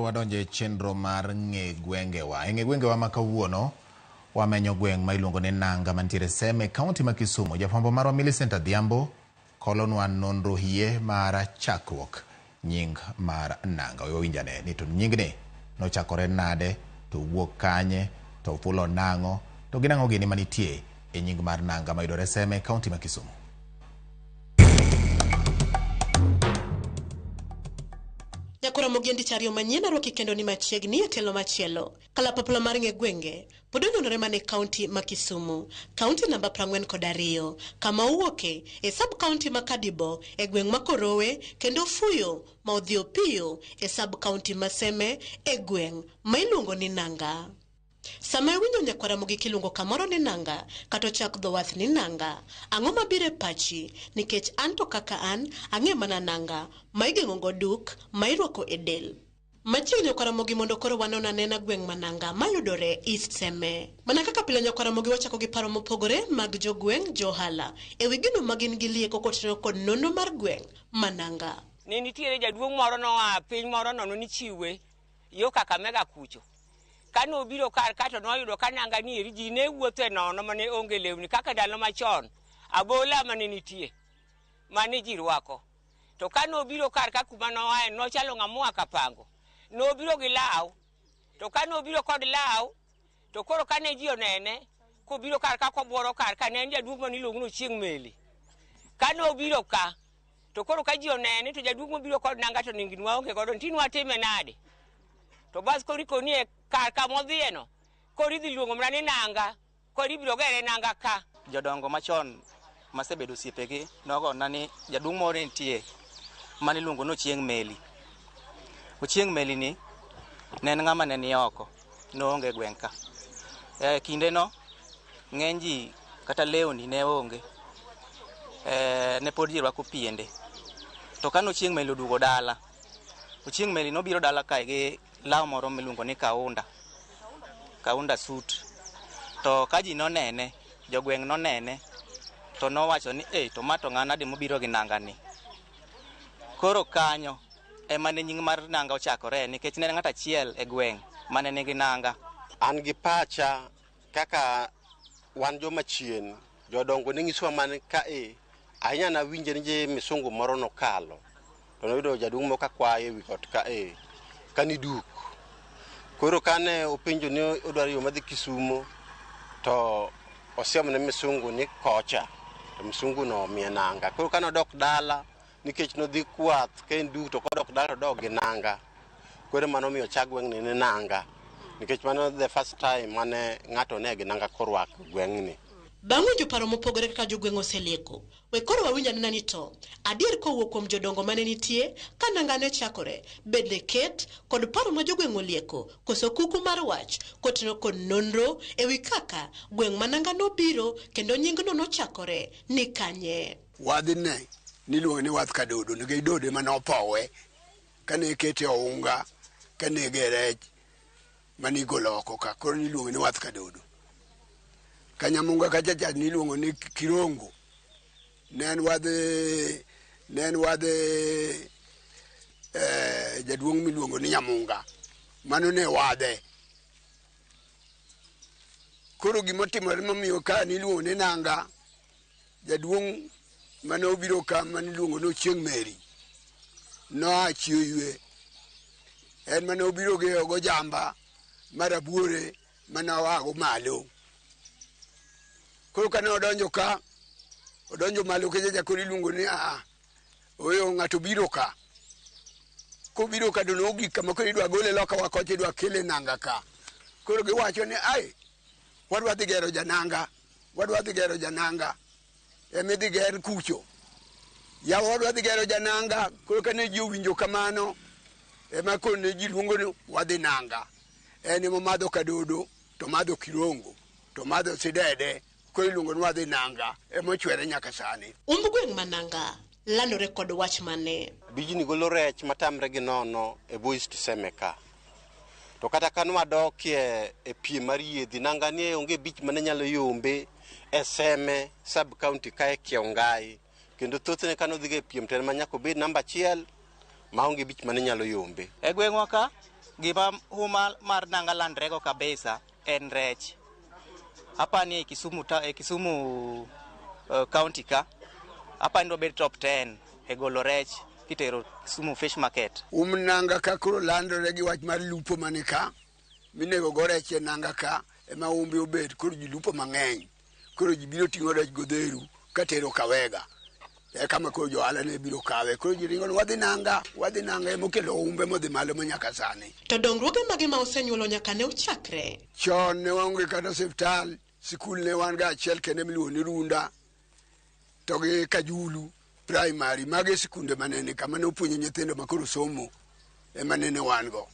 wadonjo e chenro mar ng'e gwengewa. E ng'e gwengewa ma kawuono, wamenyo gweng' ma iluongo ni Nanga mantiere Seme, kaunti ma Kisumu. Jafwambo marwa Millicent Adhiambo kolonwa nonro hie mar chakruok nying mar Nanga. We wawinj ane ni to nyingni nochakore nade, to owuok kanye, to ofulo nang'o, to gin ang'o gini manitie e nying mar Nanga mayudore Seme, kaunti ma Kisumu. Nyakora Mogendi Chario manyien arwaki kendo ni machiegni e tielo machielo. Kalapapla mar ng'e gwenge pod onyuolore mana e kaunti ma Kisumu, kaunti namba 42, kama owuoke e sub kaunti ma Kadibo e gweng' ma Korowe kendo Fuyo ma odhi Opiyo e sub kaunti ma Seme e gweng' ma iluongo ni Nanga. Sama iwinjo nyakwar Ramogi kiluongo kamoro ni Nanga kata ochak dho wath ni Nanga, ang'o mabiro e pachi? Nikech an to kaka an, ang'e mana nanga ma igeng'ogo duk ma irwako e del. Machiegni nyakwar Ramogi mondo koro wanon anena gweng' ma Nanga mayudore East Seme. Mana kaka pile nyakwar Ramogi wachako gi paro mopogore mag jogweng', johala e wi gino ma gin gi lieko kotenore kod nonro mar gweng' ma Nanga. Ne nitiere jaduong' moro noa piny moro nono ni chiwe yo Kakamega kucho. Kane obiro kar ka to noyudo ka nanga ni eri ji ne wuotho e nono mane onge lewni kaka ndalo machon abola mane nitie mane ji rwako. To kane obiro kar ka kuma noaye nochalo ng'ama oa kapango. Nobiro gi law to kane obiro kod law to koro kane ji onene kobiro kar ka kobuoro kar ka ne en jaduong' mane iluongo ni Ochieng' Meli. Kane obiro ka to koro ka ji onene to jaduong' mobiro kod nanga to ningni waonge godo nti nwatime nade? To bas koro ikoni e kar kama odhiyeno koro idhi luongo mana ni nanga koro ibiro gere nanga ka. Jodongo machon masebedo osiepegi nogona ni jaduong' moro ne nitie mane iluongo ni Ochieng' Meli. Ochieng' Meli ni ne en ng'ama ne ni oko, noonge e gweng' ka. E kindeno ng'eny ji kata lewni ne onge, e, ne pod ji rwako piende. To kane Ochieng' Meli oduogo dala, Ochieng' Meli nobiro dala kae gi law moro miluongo ni kaunda, kaunda suit. To ka ji nonene, jogweng' nonene, to nowacho ni eh, to ma to ng'a nade mobiro gi nanga ni. Koro kanyo ema ne nying mar nanga ochakore nikech ne en ng'at achiel e gweng' mane nigi nanga. An gi pacha kaka wan joma chien, jodongo ne nyisowa man kae, ahinya nawinje ni je misungu moro nokalo to noyudo jaduong' moro ka kwayo ewi got kae kani duk. Koro kane openjo ni odwaro yo madhi Kisumo to osiemo ne misungu ni kocha to misungu no omiye nanga. Koro kane odok dala nikech nodhi kwath ka en duk to kodok dala to odok gi nanga. Koro mano omiyo ochak gweng'ni ni nanga nikech mano the first time mane ng'ato ne gi nanga korwako gweng'ni. Bang' winjo paro mopogore kaka jogweng' oselieko, we koro wawinj anena ni to adier kowuok kuom jodongo mane nitie ka nanga ne chakore, bende ket kod paro ma jogweng' olieko koso kuku mar wach kotenore kod nonro ewi kaka gweng' ma nanga nobiro kendo nyingno nochakore ni kanye. Wadhne niluongo ni wadh kadodo nikech dodo ema nopowe kane ikete ounga kanege rech mane igolo oko ka koro niluongo ni wath kadodo. Kanyamunga kacha cha niluongo ni Kirongo. Ne en wadh ne en wadh eh, jaduong' miluongo ni Nyamunga. Mano ne wadhe. Koro gimotimore momiyo ka niluongo ni nanga Jaduong' mane obiro ka mane iluongo ni Ochieng' Mary noa Chioywe. En mane obiro gi gojamba mar abuore mane oago malo. Koro kane odonjo ka, odonjo malo kacha koro iluongo ni aa, oyo ng'ato biro ka. Kobiro ka to nogik kama koro idwa gole loka wa kocha idwa kele nanga ka. Koro giwacho ni ai, wadwa dhi gero jananga. Wadwa dhi gero jananga emidhi ger kucho. Yawa wadwa dhi gero jananga, koro kane ji owinjo kamano, ema koro ne ji luongo ni wadhi nanga. En ema omadho kadodo, to madho kirongo, to madho sidede, koro iluongo ni wadhi nanga, ema ochwere nyaka sani. Umb gweng' ma Nanga landore kod wach mane? Bijni golo rech matamre gi nono e bwo East Seme ka. To kata ka nwadokie e piem mar yiedhi, nanga ni onge beach mane nyalo yombe e Seme sub county ka e kiew Ngai. Kendo thothne kane odhiga e piem to en ma nyaka obed namba achiel maonge beach mane nyalo yombe. E gweng'wa ka, Gima huma mar Nanga landrego kabisa en rech. Apani e Kisumu, e Kisumu county ka, apani wabed top 10 e golo rech kitero Kisumu Fish Market. Nanga ka koro landore gi wach mar lupo mane ka minego go rech e nanga ka ema umbe obet koro ji lupo mang'eny koro ji biro ting'o rech godheru katero Kawega e kama koro jo ohala ne biro kawe koro ji ringo ni wadhi nanga emokelo umbe modhi malo manyaka sani. To dongruoge mage ma osenyuolo nyaka ne ochakre? Chon ne waonge kata osiptal, sikul ne wan ga achiel kende miluongo ni Runda to gi Kajulu primary, mago e sikunde manene kama ne opuonjo nyithindo ma koro somo ema nene wan go.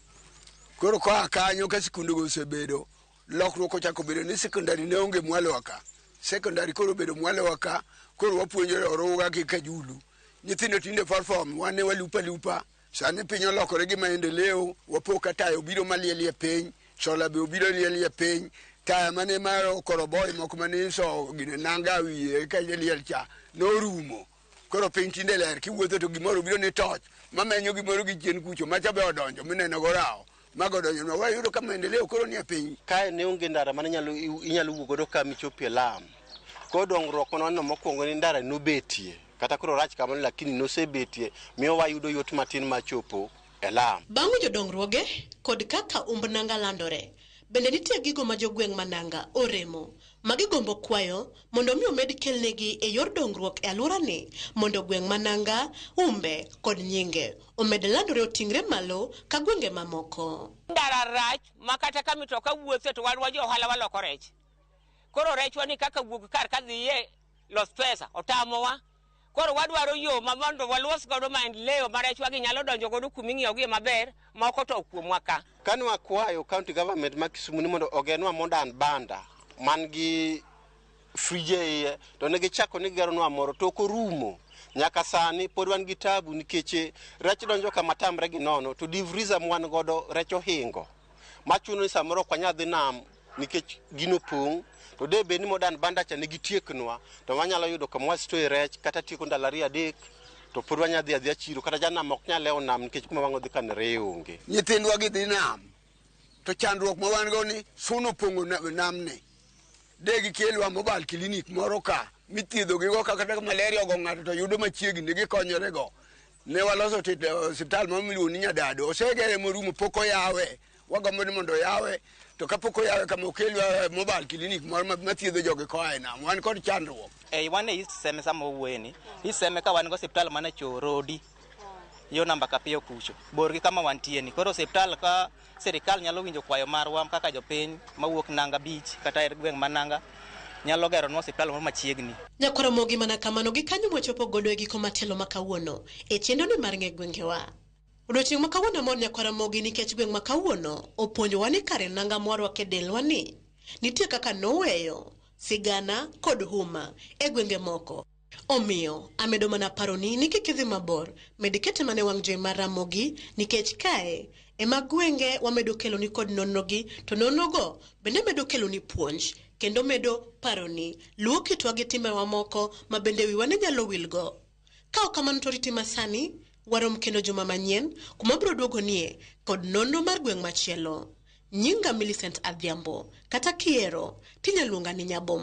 Koro koa kanyo ka sikundego osebedo, lokruok ochako bedo ni sekondari ne onge mwalowa ka. Sekondari koro obedo mwalowa ka, koro wapuonjore Oruga gi Kajulu. Nyithindo tinde perform, wan ne walupo alupa. Sani piny olokore gi maendeleo, wapo ka taya obiro malielie piny, sola be obiro lielie piny, taya mane mar koroboi moko mane iso gine nanga wiye ka liel cha norumo. Koro piny tinde ler, kiwuotho to gimoro obiro ni toch, mamenyo gimoro gi chien kucho, macha be odonjo mineno go rawo. Mago odonjo no, wayudo ka maendeleo koro nie piny. Kae ne onge ndara mane inyalo wuok godo ka michopo e lam. Koro dongruok mane waneno mokwongo ni ndara nobetie. Kata koro rach kamano lakini nosebetie, miyo wayudo yot matin mar chopo e lam. Bang' winjo dongruoge kod kaka umb Nanga landore, bende nitie gigo ma jogweng' ma Nanga oremo ma gigombo kwayo mondo mi omed kelnegi e yor dongruok e alworani mondo gweng' ma Nanga, umbe kod nyinge omed landore oting're malo ka gwenge mamoko. Ndara rach ma kata ka mitoka wuothe to wan wa jo ohala waloko rech. Koro rechwa ni kaka wuok kar kadhiye los pesa otamowa. Koro wadwaro yo ma mondo walos godo maendeleo ma rechwa gi nyalo donjo godo kuming'iyogie maber moko to kuomwa ka. Kane wakwayo county government ma Kisumu ni mondo ogenwa modern banda man gi frije iye, to ne gichako ni gigeronwa moro to ok orumo. Nyaka sani pod wan gi tabu nikech rech donjo kama tamre gi nono to deep freezer mwan godo rech ohingo. Machuno ni samoro ok wanyal dhi nam nikech gino pong', to de bed ni modern banda cha ne gitieknwa to wanyalo yudo kama wastoe rech kata tieko ndalo ariyo adek to pod wanyalo dhi adhiya chiro kata janam ok nyal lewo nam nikech kuma wang' odhi kane reye onge. Nyithindwa gi dhi nam to chandruok ma wan go ni suna opong'o namni. De gikelwa mobile clinic moro ka mithiedho gigo kata malaria ogo ng'ato to yudo machiegni gikonyore go. Ne waloso osiptal moro miluongo ni Nyadado, osegere morumo pok oyawe. Wagombo ni mondo oyawe, to kapok oyawe kama okelwa mobile clinic moro mathiedho jogi koa e nam. Wan kod chandruok. Wan e East Seme sama wawuoyeni. East Seme ka wan go osiptal mana Chorodi, yo namba Kapiyo kucho, bor gi kama wantie ni. Koro osiptal ka sirikal nyalo winjo kwayo marwa kaka jopiny mawuok Nanga Beach kata e gweng' ma Nanga nyalo geronwa osiptal moro machiegni. Nyakoromogi mana kamano gi kanyo mwachopo godo e giko matelo ma kawuono e chenro ni mar ng'e gwengewa. Odiochieng' ma kawuono amor Nyakoromogi nikech gweng' ma kawuono opuonjowa ni kare nanga mwarwako e delwa ni nitie kaka noweyo sigana kod huma e gwenge moko. Omiyo amedo mana paroni ni kik idhi mabor, med kete mana e wang' jowi mar Ramogi nikech kae ema gwenge wamedo keloni kod nonrogi to nonrogo bende medo keloni puonj kendo medo paroni luwo kitwa gi timbewa moko ma bende wiwa ne nyalo wilgo. Ka ok kamano to riti masani warom kendo juma manyien kuma biro duogonie kod nonro mar gweng' machielo. Nyinga Millicent Adhiambo, kata kiero tinyalo luonga ni Nyabom.